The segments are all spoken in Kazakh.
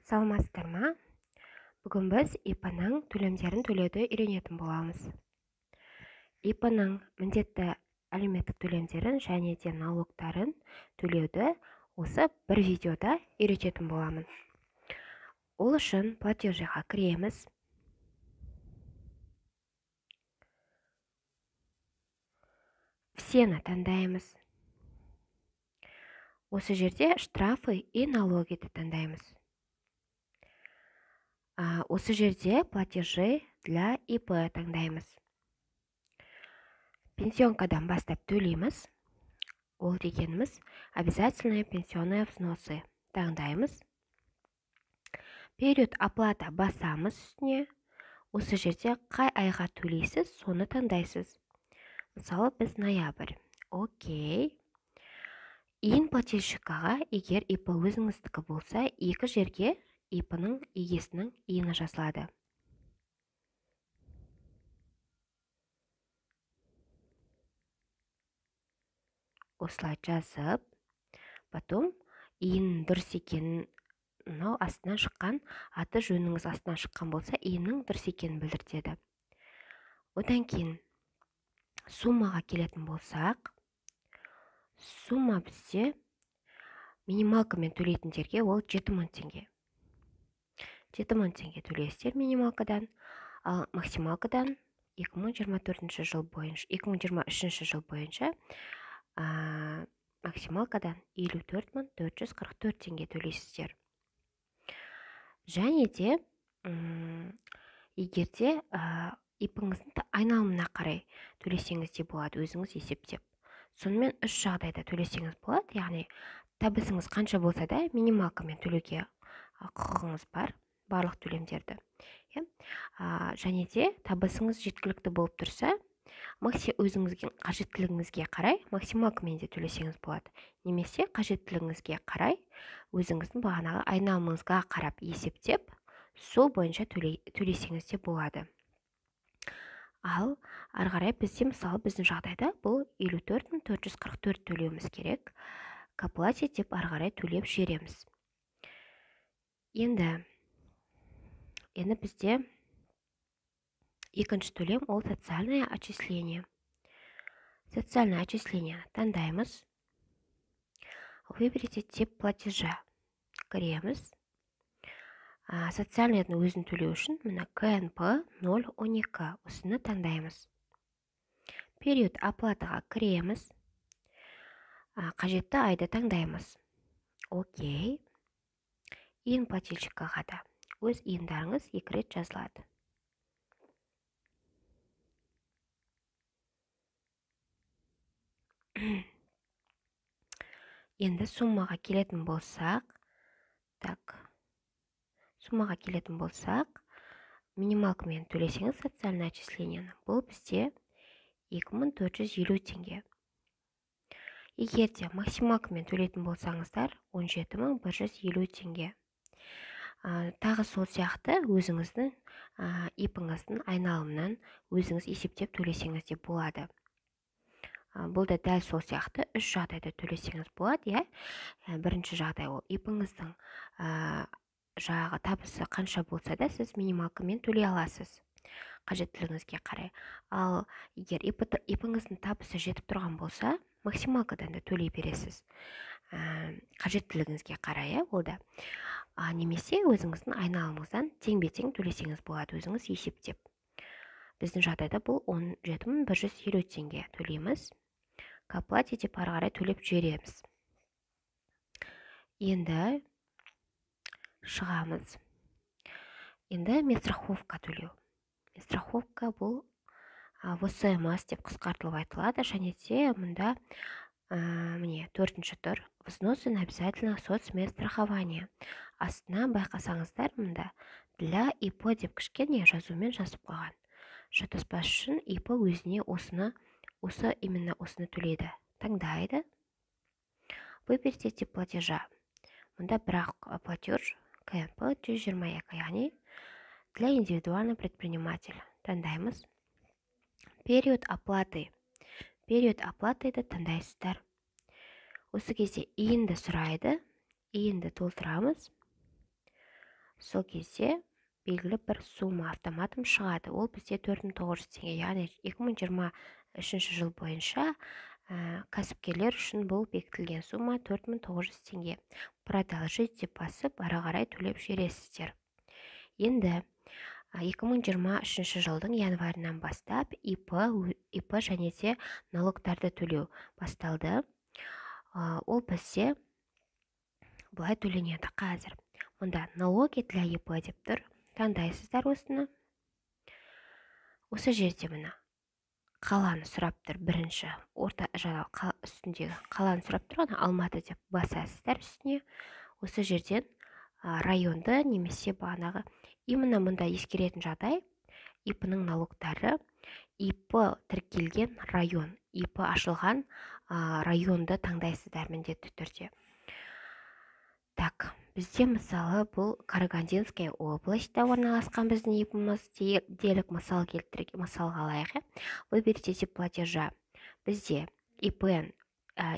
Саламатсыздар ма? Бүгін біз ИП-ның төлемдерін төлеуді үйренетін боламыз. ИП-ның міндетті әлеуметтік төлемдерін және де налогтарын төлеуді осы бір видеода үйрететін боламын. Ол үшін платежиға кіреміз. Всені таңдаймыз. Осы жерде штрафы и налоги-ді таңдаймыз. Осы жерде платежи для ИП таңдаймыз. Пенсионкадан бастап төлейміз. Ол дегеніміз обязательные пенсионные взносы таңдаймыз. Период оплата басамыз үстіне. Осы жерде қай айға төлейсіз, соны таңдайсыз. Мысалы, біз ноябрь. Окей. ИИН плательщикаға, егер ИП өзіңіздікі болса, екі жерге ИП-ның егесінің ИИНі жазылады. Осылай жазып, потом ИИН дұрыс екенін, мынау астынан шыққан, аты жөніңіз астынан шыққан болса, ИИНнің дұрыс екенін білдіртеді. Одан кейін суммаға келетін болсақ, сумма бізде минималкамен төлейтіндерге ол 7000 теңге. 7000 теңге төлейсіздер минималкадан, ал максималкадан 2024 жыл бойынша, 2023 жыл бойынша максималкадан 54444 теңге төлейсіздер. Және де егер де ИП-іңіздің айналымына қарай төлесеңіз де болады, өзіңіз есептеп. Сонымен үш жағдайда төлесеңіз болады, яғни табысыңыз қанша болса да минималкамен төлеуге құқығыңыз бар, барлық төлемдерді. Және де табысыңыз жеткілікті болып тұрса, өзіңізге қажеттілігіңізге қарай максималкамен де төлесеңіз болады. Немесе қажеттілігіңізге қарай өзіңіздің бағанағы айналымыңызға қарап есептеп, сол бойынша төлесеңіз де болады. Ал ары қарай бізде, мысалы, біздің жағдайда бұл 54444 төлеуіміз керек. К оплате деп ары қарай төлеп жібереміз. Енді бізде екінші төлем ол социальное отчисление. Социальное отчисление таңдаймыз. Выберите тип платежа. Кіреміз. Социальныйдың өзін төлеу үшін мына КНП 012 осыны таңдаймыз. Период оплатаға кіреміз. Қажетті айды таңдаймыз. Окей. ИИН плательщикаға да өз ИИНдарыңыз екі рет жазылады. Енді суммаға келетін болсақ, так, суммаға келетін болсақ, минималкамен төлесеңіз социальное отчислениені, бұл бізде 2450 теңге. Егер де максималкамен төлейтін болсаңыздар, 17150 теңге. Тағы сол сияқты өзіңіздің ИП-іңіздің айналымынан өзіңіз есептеп төлесеңіз де болады. Бұл да дәл сол сияқты үш жағдайда төлесеңіз болады, иә. Бірінші жағдай ол ИП-іңіздің жаңағы табысы қанша болса да сіз минималкамен төлей аласыз қажеттілігіңізге қарай. Ал егер ИП-іңіздің табысы жетіп тұрған болса, максималкадан да төлей бересіз қажеттілігіңізге қарай, иә, ол да. Немесе өзіңіздің айналымыңыздан теңбе-тең төлесеңіз болады, өзіңіз есептеп. Біздің жағдайда бұл 17150 теңге төлейміз. К оплате деп ары қарай төлеп жібереміз. Енді шығамыз. Енді медстраховка төлеу. Медстраховка бұл ВСМС деп қысқартылып айтылады. Және де мұнда міне төртінші тұр. Взносы на обязательно соцмедстрахование. Астына байқасаңыздар, мұнда для ИП деп кішкене жазумен жазып қойған. Шатаспас үшін ИП өзіне осыны, осы именно осыны төлейді. Таңдайды. Выберите тип платежа. Мұнда бірақ платеж КНП 122, яғни для индивидуального предпринимателя. Таңдаймыз. Период оплаты. Период оплатыды таңдайсыздар. Осы кезде ИИНді сұрайды. ИИНді толтырамыз. Сол кезде белгілі бір сумма автоматом шығады. Ол бізде 4900 теңге, яғни 2023 жыл бойынша кәсіпкерлер үшін бұл бекітілген сумма 4900 теңге. Продолжить деп басып, ары қарай төлеп жібересіздер. Енді 2023 жылдың январынан бастап ИП, ИП және де налогтарды төлеу басталды. Ол бізде былай төленеді қазір. Мұнда «Налоги для ИП» деп тұр. Таңдайсыздар осыны. Осы жерде, міне, қаланы сұрап тұр. Бірінші орта жаңағы үстіндегі қаланы сұрап тұр ғой, Алматы деп басасыздар үстіне. Осы жерден районды немесе бағанағы, именно мұнда ескеретін жағдай: ИП-ның налогтары ИП тіркелген район, ИП ашылған районды таңдайсыздар міндетті түрде. Так, бізде, мысалы, бұл Карагандинская областьта орналасқан біздің ИП-іміз делік, мысал келтіріп, мысалға алайық, иә. Выберите тип платежа. Бізде ИП,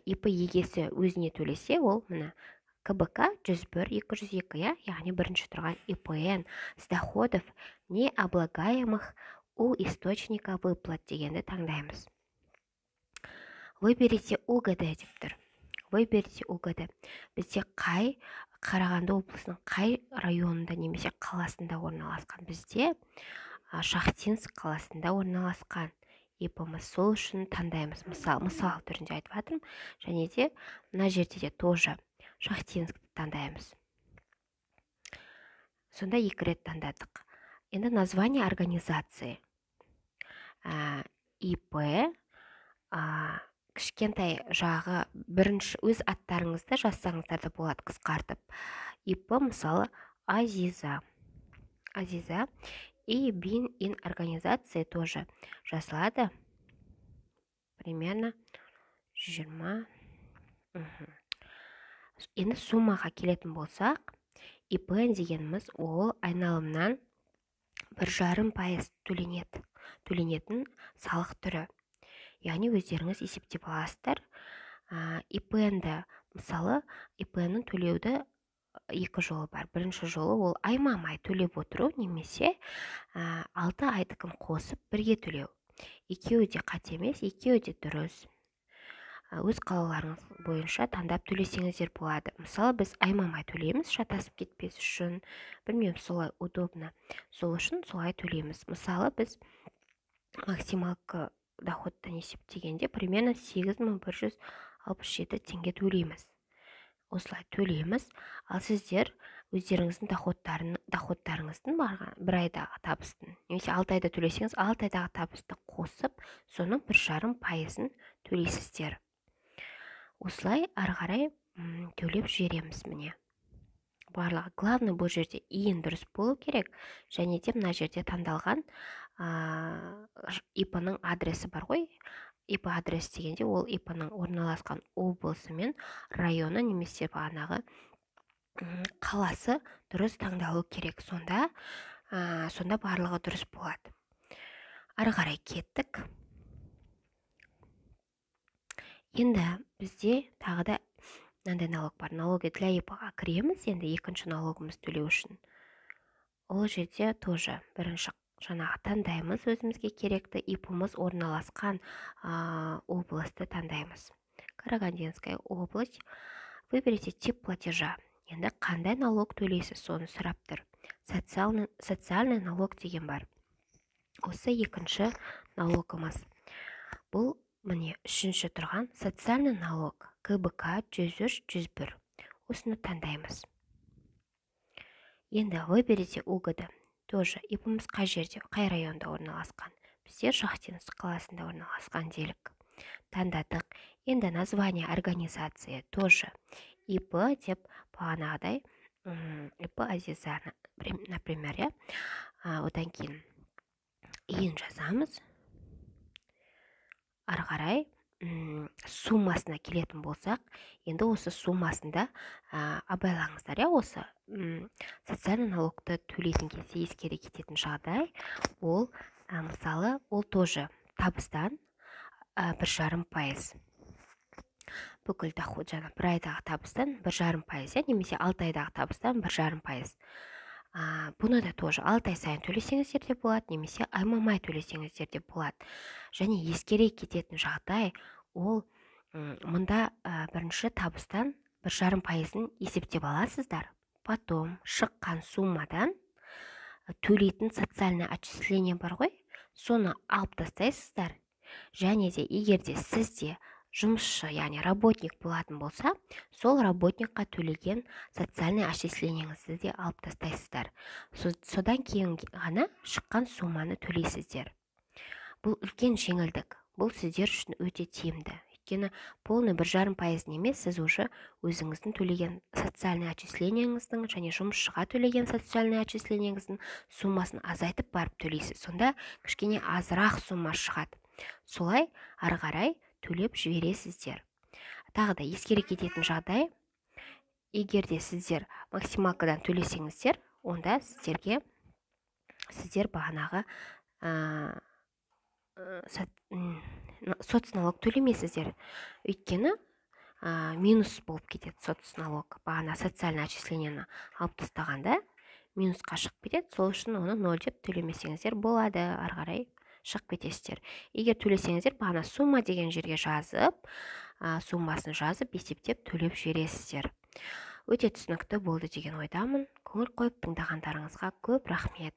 ИП егесі өзіне төлесе, ол мына КБК 101 202, иә, яғни бірінші тұрған «ИПН с доходов, не облагаемых у источника выплат» дегенді таңдаймыз. «Выберите УГД» деп тұр. Выберите УГД. Бізде қай, Қарағанды облысының қай районында немесе қаласында орналасқан? Бізде Шахтинск қаласында орналасқан ИП-іміз, сол үшін таңдаймыз. Мысал түрінде айтып жатырмын. Және де мына жерде де тоже Шахтинскті таңдаймыз. Сонда екі рет таңдадық. Енді название организации, ИП, кішкентай жағы, бірінші өз аттарыңызды жазсаңыздар да болады қысқартып. ИП, мысалы, Азиза, Азиза. И БИН, ИИН организации тоже жазылады примерно 20. Енді суммаға келетін болсақ, ИПН дегеніміз ол айналымнан 1,5% төленеді, төленетін салық түрі. Яғни өздеріңіз есептеп аласыздар. ИПН-ді, мысалы, ИПН-ның төлеуді екі жолы бар. Бірінші жолы ол айма-ай төлеп отыру немесе 6 айдікін қосып бірге төлеу. Екеуі де қате емес, екеуі де дұрыс. Өз қалауларыңыз бойынша таңдап төлесеңіздер болады. Мысалы, біз айма-ай төлейміз, шатасып кетпес үшін, білмеймін, солай удобно, сол үшін солай төлейміз. Мысалы, біз максималка доходтан есептегенде примерно 8167 теңге төлейміз, осылай төлейміз. Ал сіздер өздеріңіздің доходтарыңыздың бір айдағы табыстың немесе 6 айда төлесеңіз, 6 айдағы табысты қосып, соның 1,5%-ын төлейсіздер. Осылай ары қарай төлеп жібереміз. Міне, барлығы. Главный, бұл жерде ИИН дұрыс болу керек және де мына жерде таңдалған ИП-ның адресі бар ғой. ИП адрес дегенде ол ИП-ның орналасқан облысы мен районы немесе бағанағы қаласы дұрыс таңдалу керек. Сонда барлығы дұрыс болады. Ары қарай кеттік. Енді бізде тағы да мынандай налог бар, «Налоги для ИП»-ға кіреміз. Енді екінші налогымыз төлеу үшін ол жерде тоже бірінші жаңағы таңдаймыз өзімізге керекті, ИП-іміз орналасқан областы таңдаймыз, Карагандинская область. Выберите тип платежа. Енді қандай налог төлейсіз, соны сұрап тұр. Социальный налог деген бар, осы екінші налогымыз. Бұл, міне, үшінші тұрған социальный налог КБК 103 101, осыны таңдаймыз. Енді выберите УГД. Тоже ИП-іміз қай жерде, қай районда орналасқан? Бізде Шахтинск қаласында орналасқан делік, таңдадық. Енді название организации тоже ИП деп, бағанағыдай ИП Азиза, например, иә. Одан кейін ИИН жазамыз. Ары қарай суммасына келетін болсақ, енді осы суммасында абайлаңыздар, иә. Осы социальный налогты төлейтін кезде ескере кететін жағдай ол, мысалы, ол тоже табыстан 1,5%, бүкіл доход, жаңа бір айдағы табыстан 1,5%, иә, немесе 6 айдағы табыстан 1,5%. Бұны да тоже 6 ай сайын төлесеңіздер де болады, немесе аймамай төлесеңіздер де болады. Және ескере кететін жағдай, ол мында бірінші табыстан 1,5%-ын есептеп аласыздар, потом шыққан суммадан төлейтін социальное отчисление бар ғой, соны алып тастайсыздар. Және де егер де сізде жұмысшы, яғни работник болатын болса, сол работникқа төлеген социальный отчислениеңізді де алып тастайсыздар. Содан кейін ғана шыққан сумманы төлейсіздер. Бұл үлкен жеңілдік, бұл сіздер үшін өте тиімді, өйткені полный 1,5%-ын емес, сіз уже өзіңіздің төлеген социальный отчислениеңіздің және жұмысшыға төлеген социальный отчислениеңіздің суммасын азайтып барып төлейсіз. Сонда кішкене азырақ сумма шығады. Солай ары қарай төлеп жібересіздер. Тағы да ескере кететін жағдай, егер де сіздер максималкадан төлесеңіздер, онда сіздер бағанағы соцналог төлемейсіздер, өйткені минус болып кетеді соцналог. Бағана социальный отчислениені алып тастағанда минусқа шығып кетеді. Сол үшін оны ноль деп төлемесеңіздер болады, ары қарай шығып кетесіздер. Егер төлесеңіздер, бағана сумма деген жерге жазып, суммасын жазып, есептеп төлеп жібересіздер. Өте түсінікті болды деген ойдамын. Көңіл қойып тыңдағандарыңызға көп рахмет.